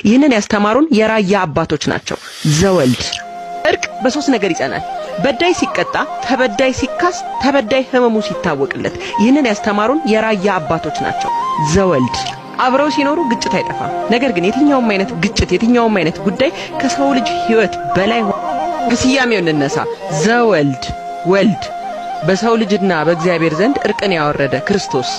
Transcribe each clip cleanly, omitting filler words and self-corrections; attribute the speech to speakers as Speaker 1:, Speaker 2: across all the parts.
Speaker 1: ይህንን ያስተማሩን የራያ አባቶች ናቸው። ዘወልድ። እርቅ በሶስት ነገር ይጸናል። በዳይ ሲቀጣ፣ ተበዳይ ሲካስ፣ ተበዳይ ህመሙ ሲታወቅለት። ይህንን ያስተማሩን የራያ አባቶች ናቸው። ዘወልድ። አብረው ሲኖሩ ግጭት አይጠፋም። ነገር ግን የትኛውም አይነት ግጭት፣ የትኛውም አይነት ጉዳይ ከሰው ልጅ ህይወት በላይ። ከስያሜው እንነሳ። ዘወልድ፣ ወልድ በሰው ልጅና በእግዚአብሔር ዘንድ እርቅን ያወረደ ክርስቶስ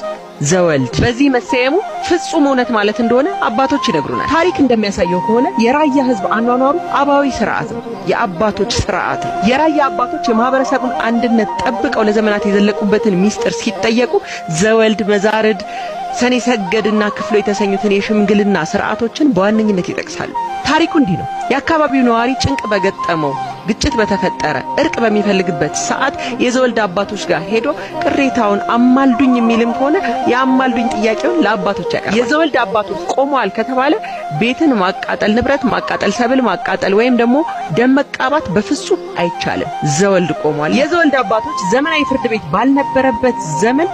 Speaker 1: ዘወልድ በዚህ መሰየሙ ፍጹም እውነት ማለት እንደሆነ አባቶች ይነግሩናል። ታሪክ እንደሚያሳየው ከሆነ የራያ ህዝብ አኗኗሩ አባዊ ስርዓት ነው፣ የአባቶች ስርዓት ነው። የራያ አባቶች የማህበረሰቡን አንድነት ጠብቀው ለዘመናት የዘለቁበትን ሚስጥር ሲጠየቁ ዘወልድ፣ መዛርድ፣ ሰኔ ሰገድና ክፍሎ የተሰኙትን የሽምግልና ስርዓቶችን በዋነኝነት ይጠቅሳሉ። ታሪኩ እንዲህ ነው። የአካባቢው ነዋሪ ጭንቅ በገጠመው፣ ግጭት በተፈጠረ፣ እርቅ በሚፈልግበት ሰዓት የዘወልድ አባቶች ጋር ሄዶ ቅሬታውን አማልዱኝ የሚልም ከሆነ የአማልዱኝ ጥያቄውን ለአባቶች ያቀርባል። የዘወልድ አባቶች ቆመዋል ከተባለ ቤትን ማቃጠል፣ ንብረት ማቃጠል፣ ሰብል ማቃጠል ወይም ደግሞ ደም መቃባት በፍጹም አይቻልም። ዘወልድ ቆሟል። የዘወልድ አባቶች ዘመናዊ ፍርድ ቤት ባልነበረበት ዘመን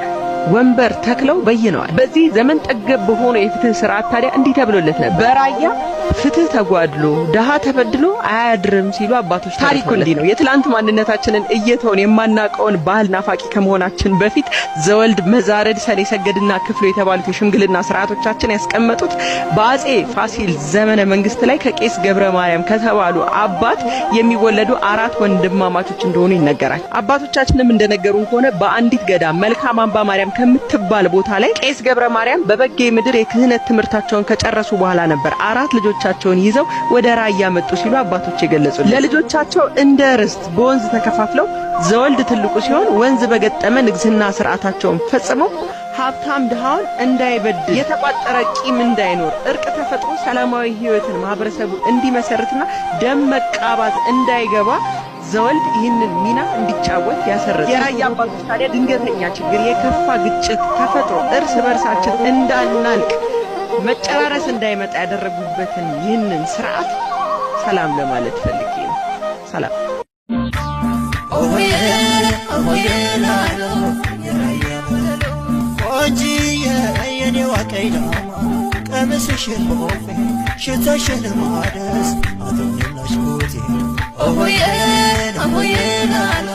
Speaker 1: ወንበር ተክለው በይነዋል። በዚህ ዘመን ጠገብ በሆነው የፍትህ ስርዓት ታዲያ እንዲህ ተብሎለት ነበር። በራያ ፍትህ ተጓድሎ ድሃ ተበድሎ አያድርም ሲሉ አባቶች። ታሪኩ እንዲህ ነው። የትላንት ማንነታችንን እየተውን የማናውቀውን ባህል ናፋቂ ከመሆናችን በፊት ዘወልድ፣ መዛረድ፣ ሰኔ ሰገድና ክፍሎ የተባሉት የሽምግልና ስርዓቶቻችን ያስቀመጡት በአጼ ፋሲል ዘመነ መንግስት ላይ ከቄስ ገብረ ማርያም ከተባሉ አባት የሚወለዱ አራት ወንድማማቾች እንደሆኑ ይነገራል። አባቶቻችንም እንደነገሩን ከሆነ በአንዲት ገዳም መልካም አምባ ማርያም ከምትባል ቦታ ላይ ቄስ ገብረ ማርያም በበጌ ምድር የክህነት ትምህርታቸውን ከጨረሱ በኋላ ነበር አራት ልጆቻቸውን ይዘው ወደ ራያ መጡ ሲሉ አባቶች የገለጹ። ለልጆቻቸው እንደ ርስት በወንዝ ተከፋፍለው ዘወልድ ትልቁ ሲሆን ወንዝ በገጠመ ንግስና ስርዓታቸውን ፈጽመው ሀብታም ድሃውን እንዳይበድል፣ የተቋጠረ ቂም እንዳይኖር፣ እርቅ ተፈጥሮ ሰላማዊ ህይወትን ማህበረሰቡ እንዲመሰርትና ደም መቃባት እንዳይገባ ዘወልድ ይህንን ሚና እንዲጫወት ያሰረጸ። የራያ አባቶች ታዲያ ድንገተኛ ችግር፣ የከፋ ግጭት ተፈጥሮ እርስ በርሳችን እንዳናልቅ፣ መጨራረስ እንዳይመጣ ያደረጉበትን ይህንን ስርዓት ሰላም ለማለት ፈልጌ ነው። ሰላም።
Speaker 2: ቆንጂዬ የኔዋ ቀይዳማ ቀሚስሽን በኦፌ ሽቶሽን ማደስ አቶንላሽ ኮቴ ኦሆዬ ኦሆዬ ላሎ።